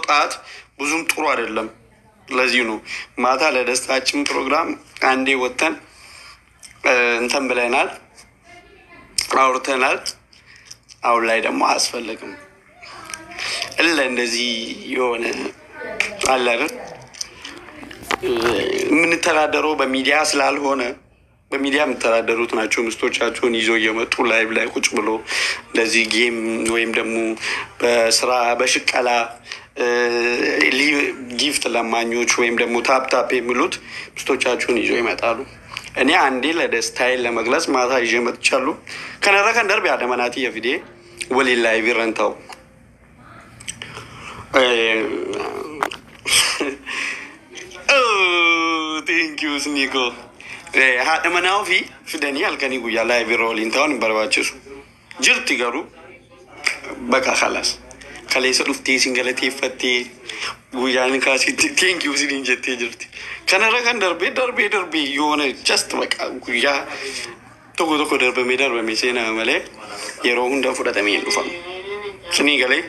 ማስወጣት ብዙም ጥሩ አይደለም። ለዚህ ነው ማታ ለደስታችን ፕሮግራም አንዴ ወጥተን እንትን ብለናል፣ አውርተናል። አሁን ላይ ደግሞ አያስፈልግም። እለ እንደዚህ የሆነ አለ አይደል፣ የምንተዳደረው በሚዲያ ስላልሆነ በሚዲያ የሚተዳደሩት ናቸው ሚስቶቻቸውን ይዞ እየመጡ live ላይ ቁጭ ብሎ እንደዚህ game ወይም ደግሞ በስራ በሽቀላ gift ለማኞች ወይም ደግሞ tap tap የሚሉት ሚስቶቻቸውን ይዞ ይመጣሉ። እኔ አንዴ ለደስታዬን ለመግለጽ ማታ ይዤ መጥቻለሁ። Kanarra kan darbe haadha manaatii fidee waliin live irra hin ta'u. Thank you Sniiko. Haadha manaa ofii fidanii halkanii guyyaa live irra waliin ta'uun hin barbaachisu. Jirti garuu bakka kalas. Kaleessa dhuftee isin galateeffattee guyyaan kaasitti thank you isiniin jettee jirti. Kanarra kan darbee darbee darbee yoona just bakka guyyaa tokko tokko darbamee darbamee seenaa malee yeroo hunda fudhatamee hin dhufamu. Sinii galee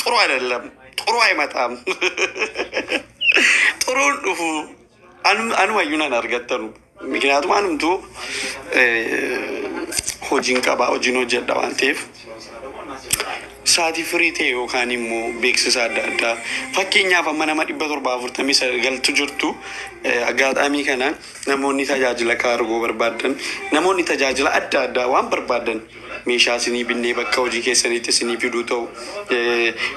ጥሩ አይደለም፣ ጥሩ አይመጣም። ጥሩን dhufu anumayyuu nan argattanu. Miknyaatuma anumtuu hojiin qabaa, hojiin hojjedha waan ta'eef sa'aatii firii ta'e yookaan immoo beeksisa adda addaa, fakkeenyaaf amma nama 749tu jirtu. Aggaadhaamii kanaan namoonni tajaajila kaargoo barbaadan, namoonni tajaajila adda addaa waan barbaadan, meeshaa isinii binnee bakka hojii keessanitti isinii fiduu ta'u,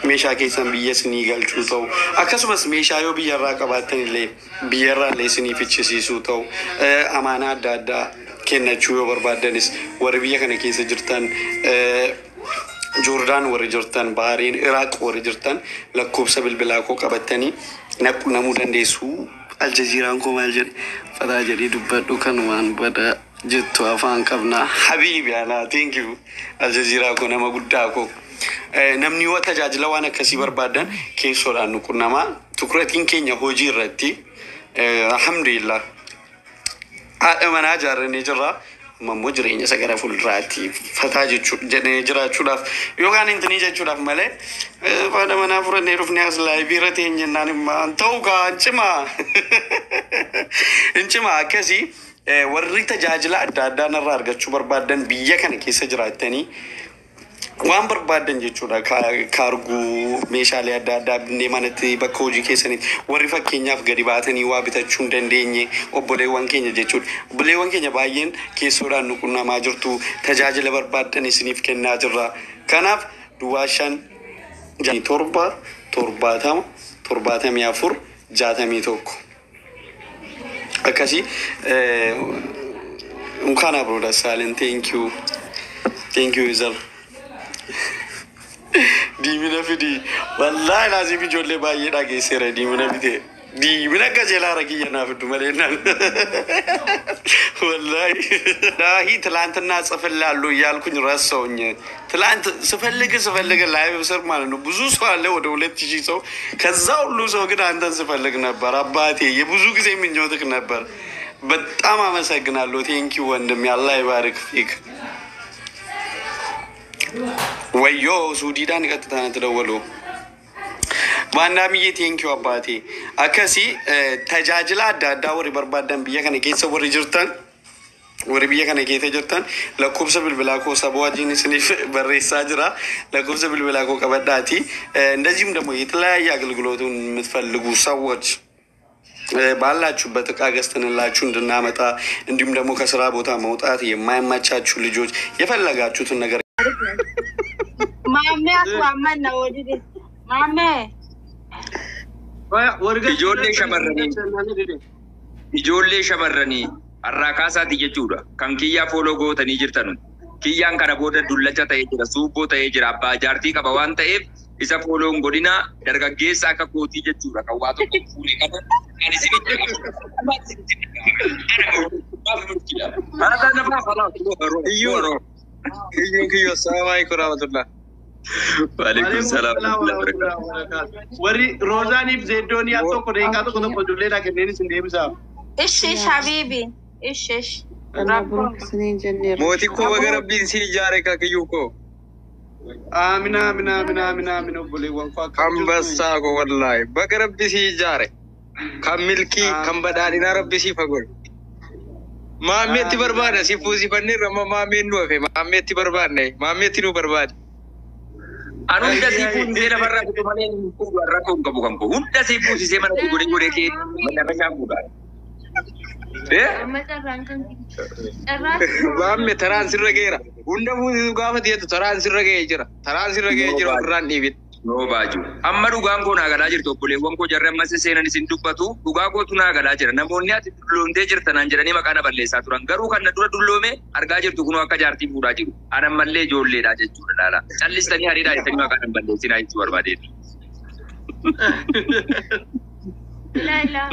meeshaa keessan biyya isinii galchuu ta'u, akkasumas meeshaa yoo biyyarraa qabaattan illee biyyarraa illee isinii fichisiisuu ta'u, amaanaa adda addaa kennachuu yoo barbaaddanis, warri biyya kana keessa jirtan, Joordaan warri jirtan, Bahareen, Iraaq warri jirtan, lakkoofsa bilbilaa koo qabattanii naqunnamuu dandeessu. Aljaziiraan koo maal jedhe? Fataa jedhee dubbadhu kan waan bada jettu afaan qabnaa. Habiibi anaa, thank you. Aljaziiraa koo, nama guddaa koo. Namni yoo tajaajila waan akkasii barbaadan keessoodhaan nu qunnamaa. Tukuratiin keenya hojii irratti, alhamdulillah. Haadha manaa ijaarrannee jirra. Amma immoo jireenya isa gara fuulduraatti fataa jechuu jedhee jiraachuudhaaf yookaan intinii jechuudhaaf malee haadha manaa fudhannee dhufnee as live irra teenyennaan immoo ta'u kaa hin cimaa. Hin cimaa akkasii. Warri tajaajila adda addaa narraa argachuu barbaadan, biyya kana keessa jiraattanii waan barbaadan jechuudha. Kaarguu meeshaalee adda addaa binnee manatti bakka hojii keessanitti, warri fakkeenyaaf gadi baatanii waa bitachuu hin dandeenye, obboleewwan keenya jechuudha. Obboleewwan keenya baay'een keessoodhaan nu qunnamaa jirtu, tajaajila barbaadan isiniif kennaa jirra. Kanaaf 057 70 74 61 akkasii. እንኳን አብሮ ደስ አለን። Thank you, thank you user. Diimina fidi, wallaahi laasiif ijoollee baay'ee dhageesseera. Diimina fide, diimina qajeelaa rakiyya naa fiddu malee naan ወላሂ ዳሂ ትላንትና ጽፍላለሁ እያልኩኝ ረሳሁኝ። ትላንት ስፈልግ ስፈልግ live ስር ማለት ነው ብዙ ሰው አለ፣ ወደ 2000 ሰው። ከዛ ሁሉ ሰው ግን አንተን ስፈልግ ነበር አባቴ። የብዙ ጊዜ ምኞትክ ነበር። በጣም አመሰግናለሁ። Thank you ወንድም፣ አላህ ይባርክ ፊክ። ወዮ ሱዲዳን ቀጥታ ነው ተደወለው። Baandaamiyyee, thank you አባቴ. Akkasii tajaajila adda addaa warri barbaadan, biyya kana keessa warri jirtan, warri biyya kana keessa jirtan, lakkoofsa bilbilaa koo saba wajjin isiniif barreessaa jira. Lakkoofsa bilbilaa koo qabadhaati. እንደዚሁም ደግሞ የተለያየ አገልግሎቱን የምትፈልጉ ሰዎች ባላችሁበት እቃ ገዝተንላችሁ እንድናመጣ፣ እንዲሁም ደግሞ ከስራ ቦታ መውጣት የማይመቻችሁ ልጆች የፈለጋችሁትን ነገር Maammee aswaammanna odide. Maammee. Ijoollee shamarranii. Ijoollee shamarranii har'aa kaasaati jechuudha. Kan kiyyaa follow gootanii jirtanu. Kiyyaan kana booda dullacha ta'ee jira, suubboo ta'ee jira, abbaa jaartii qaba waan ta'eef isa follow hin godhina. Dargaggeessa akka kootii jechuudha. Kan waa tokko fuune kana kan isinitti هذا نفع خلاص، روح روح. Kiyyoo. روح. Kiyyoo kiyyoo, السلام عليكم ورحمة الله. وعليكم السلام ورحمة الله وبركاته. Warri Roozaaniif Zeeddoonii al tokko daqiiqaa tokko tokko ijoolleedhaa kenneen isin deebisaaf. Ishi ish habiibi. Ishi ish. Mabruuk isiniin jenneerra. Mootii koo, baga rabbiin si ijaare kaa, kiyyuu koo. Amina, amina, amina, amina, amina, obboleewwan koo, akkam jirtu? Ambassaa koo, wallaahi baga rabbi sii ijaare. Kan milkii, kan badhaadhinaa rabbi sii fagoon. Maammeetti barbaada si fuusifanneerra, amma maammeen nu hafe, maammeetti barbaadne, maammeetti nu barbaade. An hunda sii fuusisee lafarraa kutu malee hin fuudhu, rakkoo hin qabu kan koo. Hunda sii fuusisee mana koo godhee godhee kee macarrashaa fuudha. Amma carraan kan carraa. Maamme, taraan sirra geera. Hunda fuusisu gaafa tietu taraan sirra ga'ee jira. Taraan sirra ga'ee jira, ofirraan dhiibin. Noo baaju. Amma dhugaan koo naa galaa jirtu, obboleewwan koo, jarri ammas seenan isin dubbatu, dhugaa kootu naa galaa jira. Namoonni ati dulloomtee jirta naan jedhanii maqaa na balleessaa turan. Garuu kan na dura dulloome argaa jirtu, kunoo akka jaartii fuudhaa jiru. An ammallee ijoolleedha jechuudha laala. Callistanii hariidhaa jettanii maqaa na balleessinaa jechuu barbaadeetu. Ilaa ilaa.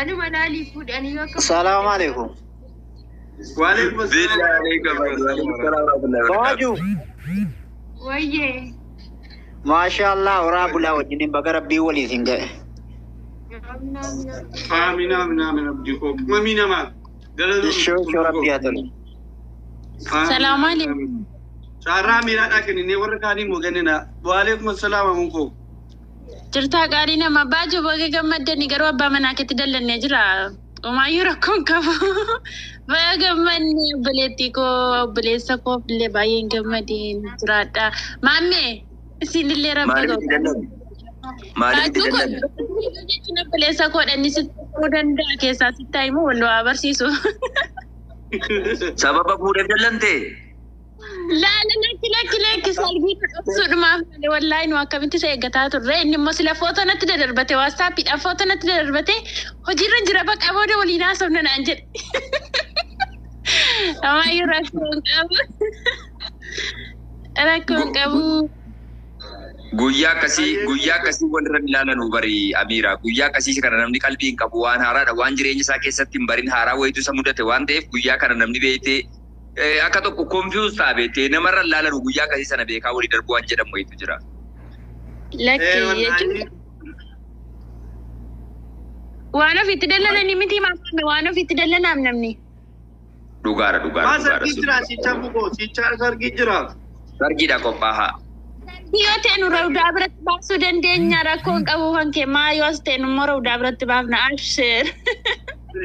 Anuma laalii fuudhanii akka. Salaamu alaikum. Waalaikum assalam. Baaju. Wayyee. Maasha Allah, horaa bulaa wajjiniin, baga rabbii walii isin ga'e. Amina, amina, amina, abdii koo. Mamii namaa. Galatoon. Ishoo ishoo, rabbii haa tolu. Salaamu alaikum. Carraa miiraadhaa kenninee warra kaanii immoo kennina. Waalaikum assalaam, amuun koo. Jirtaa gaarii nama baaju, baga gammaddanii, garuu abbaa manaa keetti dallannee jira. Homaayyuu rakkoon qabu. Baga gammanne, obboleettii koo, obboleessa koo illee baay'een gammadeen jiraadha. Maammee, isinillee rabbi Maaliif itti dallame? Maaliif itti Baajuu koo dallame? jechuun obboleessa koodha, inni sitti ta'uu danda'a, keessaa sitti himu, wal waa barsiisu. Sababa fuudheef dallantee? Laala, lakki lakki lakki, salgii dhoksuudhumaaf malee, wallaahi nu akkamitti isa eeggataa turre. Inni immoo sila footoo natti dadarbate, WhatsAppiidhaan footoo natti dadarbate, hojiirra jira, baqa booda waliin haasofna naan jedhe. Amaayyuu rakkoo hin qabu. Rakkoo hin qabu. Guyyaa akkasii walirra hin ilaalanu bari, Amiira. Guyyaa akkasii kana namni qalbii hin qabu, waan haaraadha. Waan jireenya isaa keessatti hin barin haaraa wayitu isa mudate waan ta'eef, guyyaa kana namni beektee akka tokko confuse ta'a, beektee namarra hin ilaalanu. Guyyaa akkasii sana beekaa walii darbu waan jedhamu wayitu jira. Lakki jechuun waan ofiitti dallananii miti maamame, waan ofiitti dallanaam namni. Dhugaadha, dhugaadha, Maa dhugaadha. sargii jira siichaa bukoo, siichaa sargii jira. Sargiidha qophaa'a. Yoo ta'e nu rawdaa biratti baasuu dandeenya, rakkoo hin qabu kan kee maa, yoo as ta'e nu immoo rawdaa biratti baafna, abshir.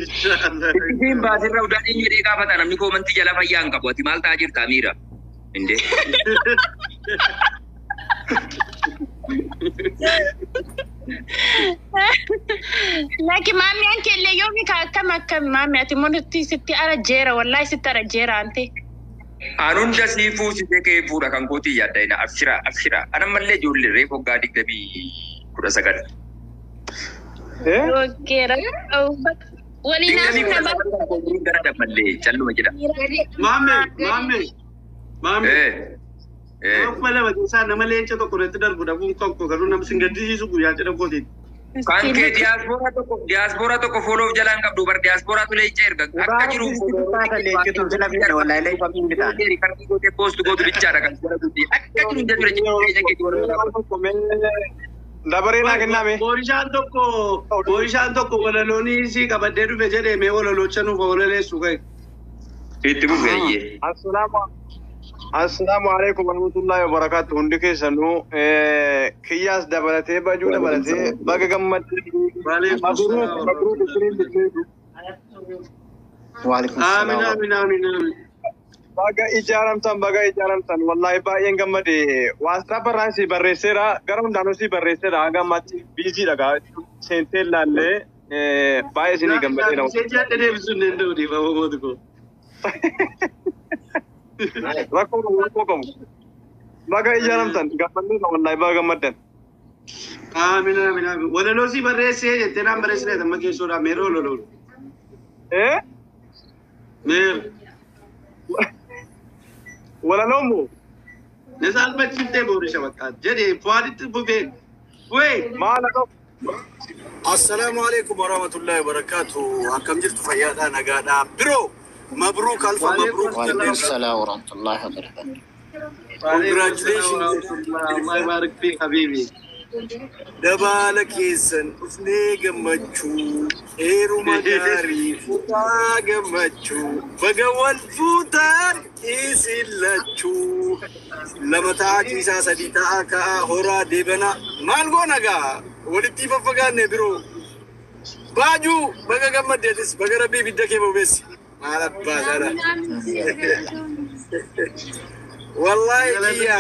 Ittiin baasin, rawdaan eenyu jedhee gaafata namni comment jala, fayyaa hin qabu. Ati maal ta'aa jirta, Amiira? Indee. Lakki maammi, an keellee yoomi ka akkam akkam, maammi, ati immoo nutti sitti arajjeera, wallaahi sitti arajjeera ante. An hunda sii fuusisee kee fuudha kan kootii yaadda ina, abshira, abshira. An ammallee ijoollee reefu waggaa 29. Okay, rakkoo waliin Digdamii haasofna kudha sagal kan koo gara dabballee calluma jedha. Maamme, maamme, maamme. Eh. 2000 keessaa nama leenca tokko irratti darbu dhabuun kan koo garuu nama sin gaddisiisu guyyaa cidha kootiiti. Kan kee diyaaspooraa tokko follow jalaan qabdu bar, diyaaspooraatu leenca erga. Akka jiru gootee post gootu bichaadha kan jala guddee. Akka jiru jechuudha jechuudha keetii warra. Dabaree naa kenname. Boorishaan tokko walaloonii sii qabadhee dhufe jedhee, mee walaloocha nuuf walaleessu ka'e. Itti fufeeyyee. Assalaamu alaikum warahmatullahi wabarakatuh. Hundi keessanuu, kiyyaas dabalatee, bajuu dabalatee, baga gammaddee. Mabruuk, mabruuk isiniin jechuu. Waalaikum Aamin, salaam. aamin, aamin, aamin. Baga ijaaramtan, baga ijaaramtan. Wallahi baay'een gammade. WhatsApp irraan si barreesseera. Gara hundaanuu si barreesseera. Hanga ammaatti busy dha gaa. Seentee ilaallee baay'ee isinii gammadeera. Message adda deebisuu hin danda'u, dhiifama mootu koo. Rakkoo qabu, rakkoo qabu. Baga ijaaramtan, gammadneerra, wallahi baga gammaddan. Aamin, aamin, aamin. Walaloo sii barreessee jettee naan barreessine, amma keessoodhaa meeroo walaloon. Eh? Meero. Walaloo moo? Na saalfachiiftee boorisha bakka jedhee fuwaaditti fufee. Wee! Maal qabu? Assalaamu alaikum warahmatullahi wabarakatuh. Akkam jirtu? Fayyaadhaa, nagaadhaa? Biroo, mabruuk, alfa mabruuk. Waalaikum salaam warahmatullahi wabarakatuh. Congratulations. Allah barik fi habibi. Dabaala keessan dhufnee gammachuu, heeruma gaarii fuudhaa gammachuu, baga wal fuutaan isin lachuu. Lama ta'aa ciisaa, sadii ta'aa ka'aa horaa deebanaa. Maal goona gaa walitti faffagaanne biroo. Baajuu baga gammaddeetis, baga rabbii ibidda kee bobeessi. Maal abbaa isaadha. Wallaahi kiyya.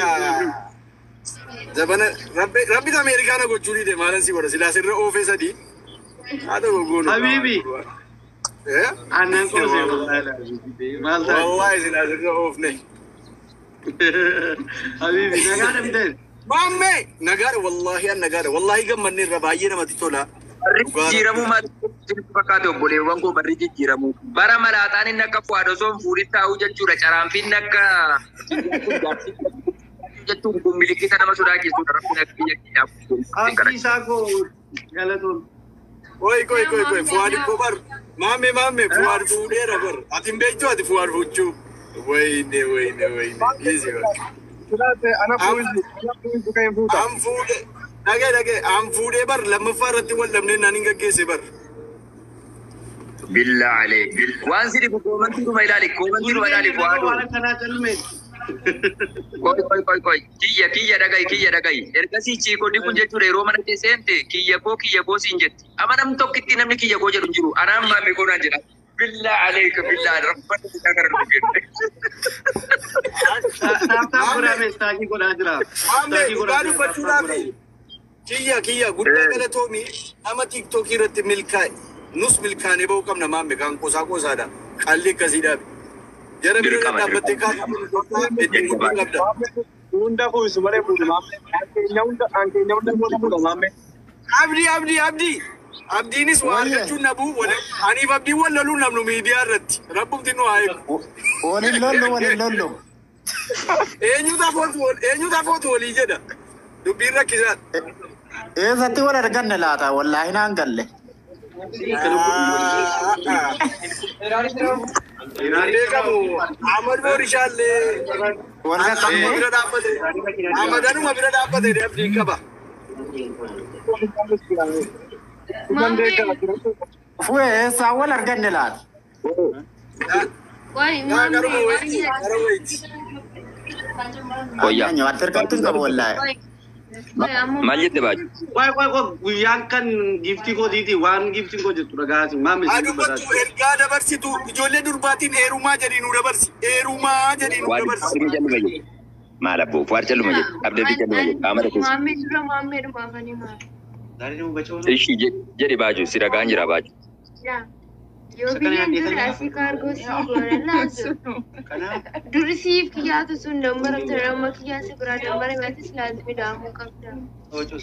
Zabana rabbi rabbi Ameerikaana gochuu dhiite maalan si godha silaa sirra oofee sadii. Haa ta'u goonu. Habiibi. Eh? Aannan qoosee wallaahi maal taate? Wallaahi silaa sirra oofne. Habiibi nagaa dhabdeen. Maammee nagaadha, wallaahi an nagaadha, wallaahi gammanne irra baay'ee namatti tola. Barri jijjiiramuu maal isinitti fakkaate obboleewwan koo? Barri jijjiiramuu. Bara malaaxaan inni akka fu'aad osoo hin fuudhin taa'uu jechuudha. Caraanfiin akka jechuun kun milikkita nama sodaachisudha. Rabbiin akka biyya keenyaaf. Abdii isaa koo galatoon. Koi koi koi koi, Fuwaad koo bar, maammee maammee, Fuwaad fuudheera bar, ati hin beektu, ati Fuwaad fuuchuu. Wayne wayne wayne, easy bakka. Silaate ana fuuzi, ana fuuzi kan fuuta. An fuudhee, dhagee dhagee, an fuudhee bar, lammaffaa irratti wal dhabnee naan hin gaggeesse bar. Billaa alee. Waan si dhibu koomantii dhuma ilaali. Koomantii dhuma ilaali fu'aadoo. Waan akkanaa calme. Koi koi koi koi. Kiyya kiyya dhagayi, kiyya dhagayi. Ergasii chiikonni kun jechuudha yeroo mana kee seente kiyya koo kiyya koo siin jetti. Amma namni tokkitti namni kiyya koo jedhu hin jiru. Anaan maammee koo naan jedha. Billaa aleeka billaa rabbanni isaa kana nu kenne. Tap tap godhaa mee, istaakii godhaa jira. Maammee Istaakii dhugaa godhaa jira. dubbachuudhaaf kiyya kiyya guddaa galatoomi, nama TikTokii irratti milkaa'e nus milkaanee ba'uu qabna maamme, kan qosaa qosaadha qalli akkasiidhaaf. Jara bira Dirqama dhaabbattee kaasuu itti muduu qabda. Hunda fuusu malee fuudhu maammee. Ankeenya hunda, ankeenya hunda fuudha maammee. Abdii abdii abdii. Abdiinis waa argachuun nabu, aniif abdiin wal loluu namnu miidiyaa irratti rabbumti nu haa eegu. Waliin lollu, waliin lollu. Eenyutu afootu walii jedha. Dubbiin rakkisaadha. Eessatti wal arganne laata? Wallaahi naan galle. Beekamu Ahmad Boorishaallee Wal anuma qaqqabne. Bira dhaabbate. Ahmad anuma bira dhaabbate abdiin qaba. Fu'ee eessaa wal arganne laata? Wai, Yaa garuma maammee wayiiti gara wayiiti. Wayyaa. Anyo wal argattu hin qabu wallaahi. Maal jette baaju? Waay waay waay, guyyaan kan giiftii kootiiti, waan giiftiin koo jettu dhagaati maammee Haa si dubbataa. dubbattu, ergaa dabarsitu ijoollee durbaatiin heerumaa jedhii nu dabarsi. Heerumaa jedhii nu Fuwaad dabarsi. calluma jedhe. Maal abboo Fuwaad calluma jedhe. Abdatti calluma jedhe. Amala keessa. Maammee dura maammee dhumaafanii maal? Ishii jedhi baaju, si ragaan jira baaju. Yaa. Yoo biyyaan dura asii kaargoo sii goona laazu. Durri siif kiyyaatu sun dambaramte, amma kiyyaan si biraa dambarame, atis laazimi daamuu qabda.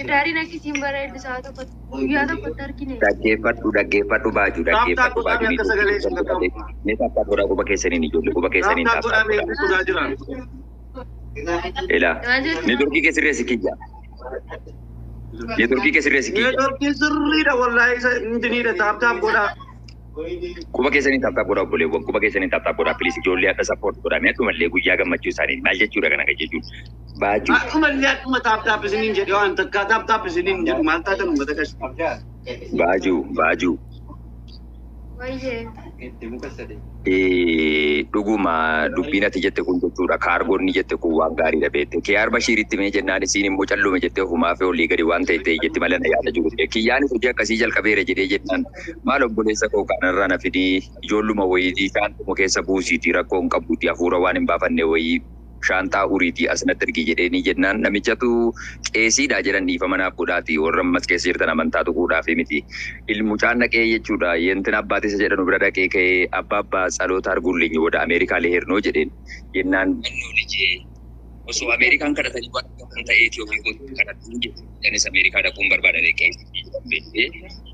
Tidaariin akkasiin bareedu sa'a tokko guyyaa tokkotti argine. Dhaggeeffadhu, dhaggeeffadhu baaju, dhaggeeffadhu baaju. Akka sagalee isin qaqqabu. Ni tap tap godhaa quba keessaniin, ijoollee quba keessaniin Tap tap tap tap godhaa mee, godhaa. godhaa jira. Ilaa. Neetworkii kee sirreessi kiyya. Neetworkii kee sirreessi kiyya. Neetworkii sirriidha wallaahi, isa intiniidha, tap tap godhaa. Quba keessaniin tap tap godhaa obboleewwan, quba keessaniin tap tap godhaa please, ijoollee akka support godhaa mee, akkumallee guyyaa gammachuu isaanii maal jechuudha kana kan jechuun baaju. Akkumallee akkuma tap tap isiniin jedhe, waan takkaa tap tap isiniin jedhu maal taatan uummata kashi. Baaju baaju. Wayyee. Dhuguma dubbiin ati jette kun jechuudha, kaargoonni jette kun waan gaariidha beekte. Kiyaar Bashiiritti mee jennaan isiin immoo callume jettee ofumaa fi olii gadi waan ta'e ta'e jetti malee na yaada jiru. Kiyyaanis hojii akkasii jalqabeera jedhee jennaan maal obboleessa koo kanarraa na fidii, ijoolluma wayiitii shaantuma keessa buusiitii rakkoo hin qabduutii hafuura waan hin baafanne wayii shaantaa uriitii asnatti ergi jedheeni jennaan namichatu qeesiidha jedhan, dhiifama naaf godhaati warra ammas keessa jirtan amantaa tuquudhaafi miti. Mucaan dhaqee jechuudha yentin abbaatisa jedhanu bira dhaqee ka'ee abbaa abbaa tsaloota argulliኝ ወደ አሜሪካ ልሄድ ነው jedheen jennaan mannoo lijee osoo Ameerikaan kadhatanii waan kan ta'e Itoophiyaa kadhatanii jedhanis Ameerikaa dhaquun barbaada qeesii jedhamee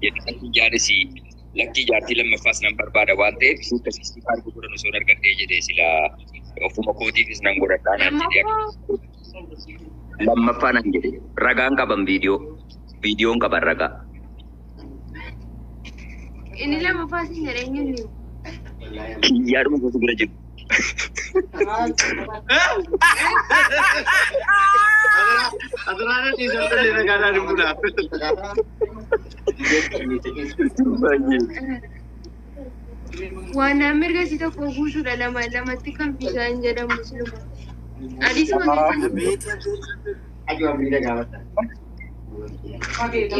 jennaan kiyyaanis lakkii jaartii lammaffaas nan barbaada waan ta'eef ishee akkasii kaargoo godhan osoo hin argadhee jedhee silaa ofuma kootiifis nan godhadhaa naan jedhee, lammaffaa nan jedhe, ragaan qaban, viidiyoon qaban ragaa. Inni lammaffaa sin jedhe eenyuun? Kiyyaadhuma gosa bira jiru. Aduraana dhiisallee nagaadhaan hin bulaa. Waan mirga si tokko guutuudha lama lamatti kan fiigaa hin jedhamu siluma. Adiisuma keessatti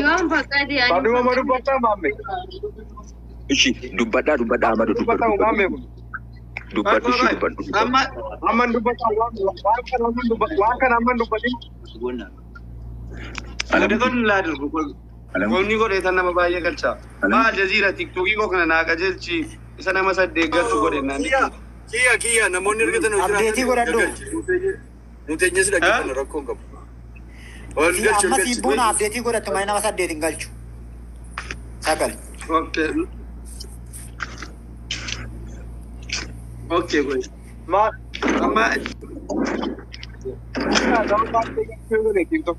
yoon baqate ani Baaduu ma dubbataa maamme? Ishi dubbadhaa dubbadhaa Amadu Dubbataa dubbadhu maamme kun. dubbadhu ishi dubbadhu. Amma Amman dubbataa waan kana amman dubbatin. Odeeffannoo laa darbu qonni godhe tan nama baay'ee galcha. Maa Aljazeera tiktookii koo kana naa qajeelchi isa nama saddeet galchu godhe naan. Kiyya kiyya kiyya namoonni argatan hojii Abdeetii godhadhu. Nuti eenyas dhaggeeffanna rakkoo hin qabu. Ol Si galchi ol amma galchi. si buna abdeetii godhattu malee nama saddeet hin galchu. Sagal. Okay. Okay godhe. Ma Amma nama baay'ee galchuu godhe TikTok.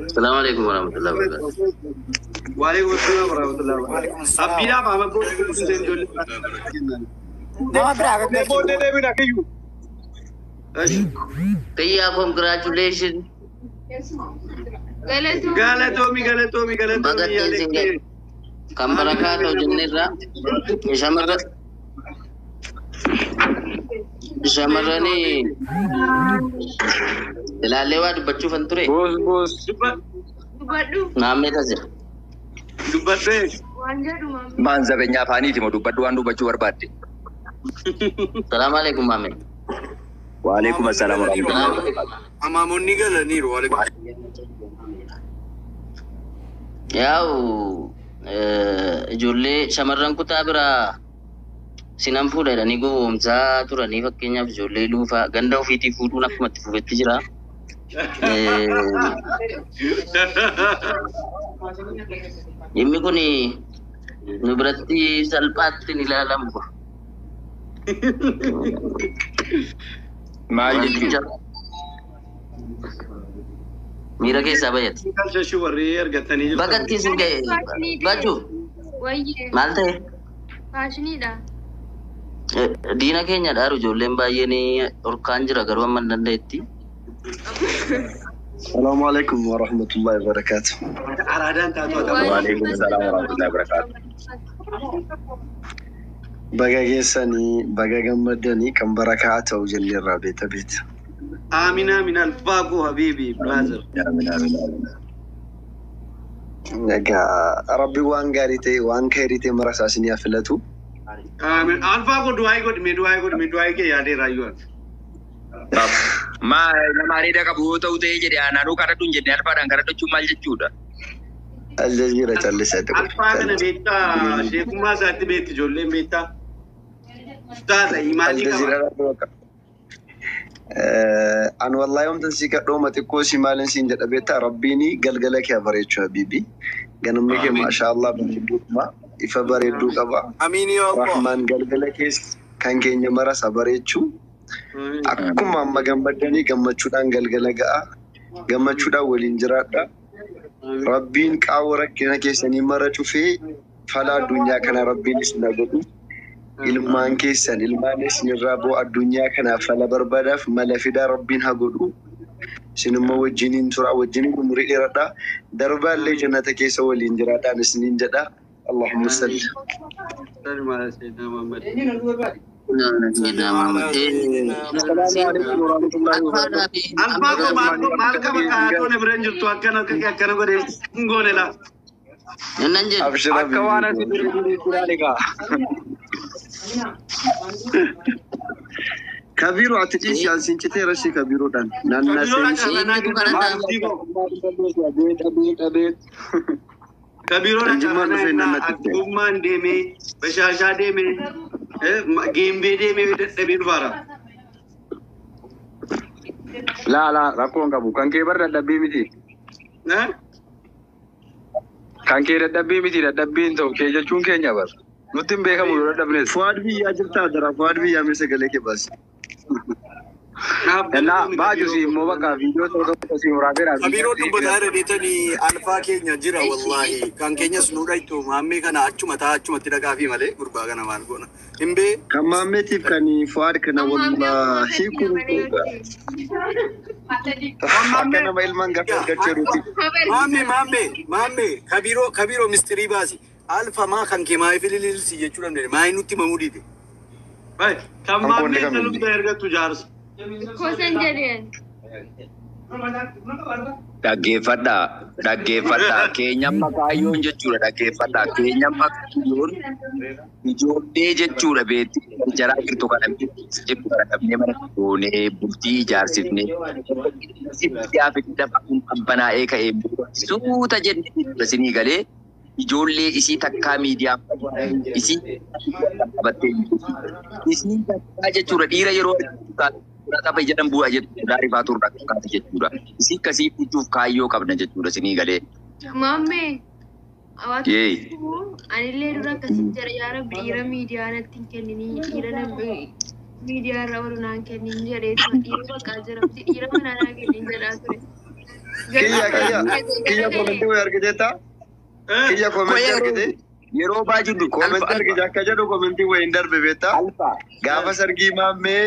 Assalamu alaikum warahmatullahi wabarakatuh. Waalaikum assalam warahmatullahi wabarakatuh. Waalaikum salaam. Abbiidhaaf ama booddee ijoollee. Nama biraa Mee gaggalchu. booddee deebina kiyyu. Kiyya congratulations. galatoo Galatoomi galatoomi galatoomi Baga ittiin ga'e. Kan barakaa ta'u jenneerra shamarran shamarranii ilaallee waa dubbachuufan ture. Boos boos. dubbadhu Maammee jira. Dubbadhee. waan jedhu maamma. Maan zabeenyaa afaaniiti moo dubbadhu waan dubbachuu barbaadde. Salaamu alaikum maammee. Waalaikum assalaam warahmatullahi wabarakatuh. Amaamonni galaniiru. Waalaikum. Yaa'u ijoollee shamarran kutaa biraa sinan fuudha jedhanii gowwoomsaa turanii fakkeenyaaf ijoollee luufaa ganda ofiitii fuudhuun akkuma itti fufetti jira. Dhimmi kun nu biratti salphaatti ni ilaalamu. Maal jechuudha? Miira keessaa bayyata. Galchashuu warri argatanii jirtan. Bakka ittiin sin ga'e baju Wayyee maal ta'e? faashiniidha. Diina keenya dhaaru ijoolleen baay'een orkaan jira garuu amma hin danda'etti. السلام عليكم ورحمة الله وبركاته. Araadaan taatu haa ta'u. Waalaikum salaam warahmatullahi wabarakatuh. Baga geessanii baga gammadanii kan barakaa ta'u jenneerraa beeta beeta. Aamin aamin alfaaquu habiibi brother. Amiin amiin amiin. Egaa Rabbi waan gaarii ta'e waan khayrii ta'e mara isaa isinii haa filatu. Aamin alfaaquu du'aa godhi mee du'aa godhi mee du'aa kee yaadeera ayyuu. Maa nama areeda qabu yoo ta'u ta'ee jedhe aanaanuu kadhadhu hin jenne alfaadhaan kadhadhachuun maal jechuudha? Aljazeera callisaa ta'u. Alfaa kana beektaa sheekummaa isaatti beekti ijoolleen beektaa. Ustaaza imaatii qaba. Aljazeera rabbi waqa. An wallahi wamtan si kadhooma xiqqoo si maalin siin jedha beektaa Rabbiin galgala kee haa bareechu habiibi. Ganamni kee maashaa Allah bareedduu qaba. Ifa bareedduu qaba. Amiin yaa Allah. Rahmaan galgala kees kan keenya maras haa bareechu. Akkuma amma gammaddanii gammachuudhaan galgala ga'a. Gammachuudhaan waliin jiraadha. Rabbiin qaawwa rakkina keessanii mara cufee fala addunyaa kana Rabbiin isin haa godhu. Ilmaan keessan ilmaan isinirraa bu'aa addunyaa kanaaf fala barbaadaaf mala fidaa Rabbiin haa godhu. Isin immoo wajjiniin tura wajjiniin umurii dheeradha. Darbaallee jannata keessa waliin jiraadhaan isiniin jedha. Allahumma salli. Salli ala sayyidina Muhammad. Sayyidina Muhammad. Assalaamu alaikum warahmatullahi wabarakatuh. Alfaaquu maal maal qaba kaa'atoo na bira hin jirtu akkana akkana godhee hin goone laa. Innan jedhu. Abshir Akka waan asii bira jiruutti ilaali gaa. Kabiru ati dhiisi an siin citeera si kabiruudhaan. Naannaa Kabiroodhaan seensi. carranaa Maal kennaa. Abeet abeet abeet. Kabiroodhaan Jimmaan carranaa dhufee kennaa nannatti ta'e. Akkummaan deemee Bashaashaa deemee Geembee deemee dadhabee dhufaara. Laa laa rakkoon qabu. Kan kee bar dadhabbii miti. Kan kee dadhabbii miti dadhabbii hin ta'u kee jechuun keenya bar. Nutti hin beekamu yoo dadhabnes. Fuwaad biyyaa jirtaa jira. Fuwaad biyyaa mee sagalee kee baasi. Innaa baaju si immoo bakka viidiyoo tokko tokko si muraabeera. Kabiiroo dubbataa irra deetanii alfaa keenya jira wallaahi. Kan keenyas nu dhaytu maammee kana achuma taa achumatti dhaqaafi malee gurbaa kana maal goona. Hin bee Kan maammeetiif kan Fuwaad kana wallaahi kun akka nama ilmaan gaafa argachuu jiruuti. Maammee maammee maammee kabiiroo kabiiroo mistirii baasi. Alfa maa kan kee maayif ilililsi jechuu dandeenye maayi nutti mamuu dide. Kan Kan maammee qoonni isa kamiin? lubda ergattu jaarsa. Kosan jedheen. Dhaggeeffadhaa, dhaggeeffadhaa. Keenyan makaayyoon jechuudha dhaggeeffadhaa. Keenyan makaayyoon ijoollee jechuudha beekti. Jaraa jirtu kana jirtu kana qabnee mana goonee bultii ijaarsifnee biyyaa fi lafa kun qabbanaa'ee ka'ee suuta jennee jechuudha isinii galee ijoollee isii takkaa miidiyaa isii qabattee isii takkaa jechuudha dhiira yeroo tapha jedhan bu'a jechuudha rifaa turra kaate jechuudha isii akkasii fiduuf kaayyoo qabna jechuudha isinii galee. Maammee. Yee. Anillee dura akkasitti jira yaa rabbi dhiira miidiyaa natti hin kenninii dhiira miidiyaa irra oolu naan kennin jedhee dhiira bakka jira dhiira manaa naa kennin jedhaa ture. Kiyya kiyya kiyya komentii wayii argiteetta? Kiyya komentii argite? Yeroo baajudhu Komentii argite akka jedhu komentii wayii hin darbe beektaa? Gaafa sargii maammee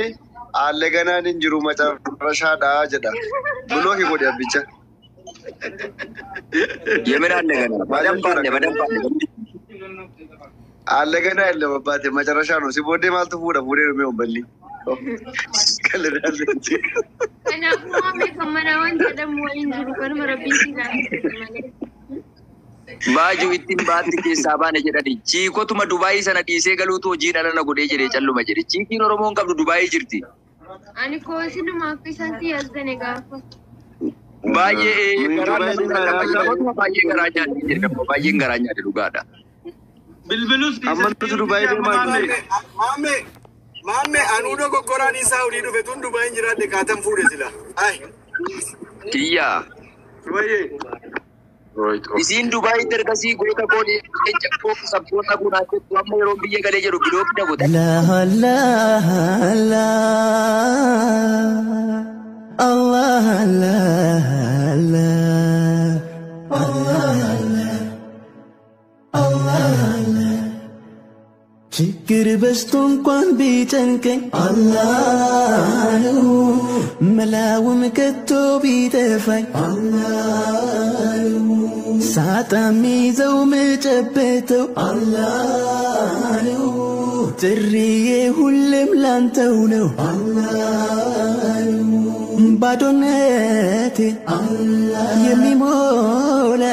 haalli ganaan hin jiru macarrashaadha jedha. Bulooki godhe abbicha. Yemen አለ ገና በደንብ አለ በደንብ አለ። Haalli ganaa illee babbaate macarrashaa no si booddee maaltu fuudha fuudhee dhumee obballi. Kanaafuu maammee kan manaa waan jedhamu waliin jiru kanuma rabbiin si laafise malee. Baajuu ittiin baatti keessaa baane jedhani chiikotuma Dubaayii sana dhiisee galuutu hojii dhala na godhee jedhee calluma jedhe chiikiin Oromoon qabdu Dubaayii jirti. Ani koosinuma akka isaan si yaasane gaafa. Baay'ee garaa baay'ee garaa nyaate jedhama baay'een garaa nyaate dhugaadha. Bilbilus Amma nuti Dubaayii deemaa jirru. Maammee maammee anuu dogoggoraan isaa olii dhufe tun Dubaayin jiraadhe kaatan fuudhe sila. Ay. Kiyyaa. Wayyee. Isiin Dubaayitti ergasii goota koolii koo sabboota kunaa jettu amma yeroo biyya galee jedhu bilooki na godhe. الله الله الله الله الله الله الله ችግር በዝቶ እንኳን ቢጨንቀኝ አላህ ነው መላውም ከቶ ቢጠፋኝ አላህ ነው ሳጣ ሚይዘው ምጨበተው አላህ ነው ጥሪዬ ሁሌም ላንተው ነው አላህ ነው ባዶነቴ የሚሞላ